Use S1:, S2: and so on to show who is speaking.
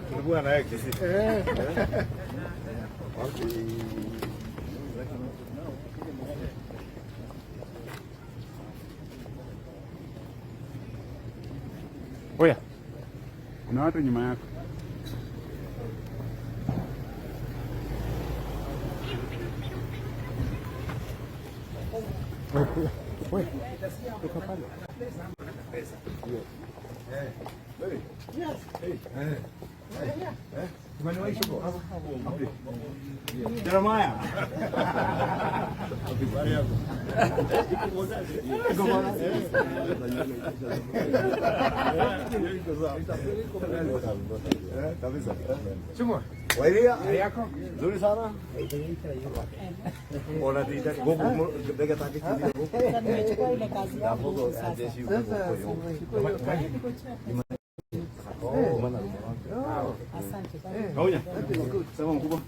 S1: Tulikuwa naye Kisii.
S2: Oya, kuna watu nyuma yako. Toka pale.
S1: Jeremiah. Kabisa. Wairia. Nzuri sana.
S3: Nimechukua ile kazi yangu sasa. Asante.
S1: Kaunya. Sema mkubwa.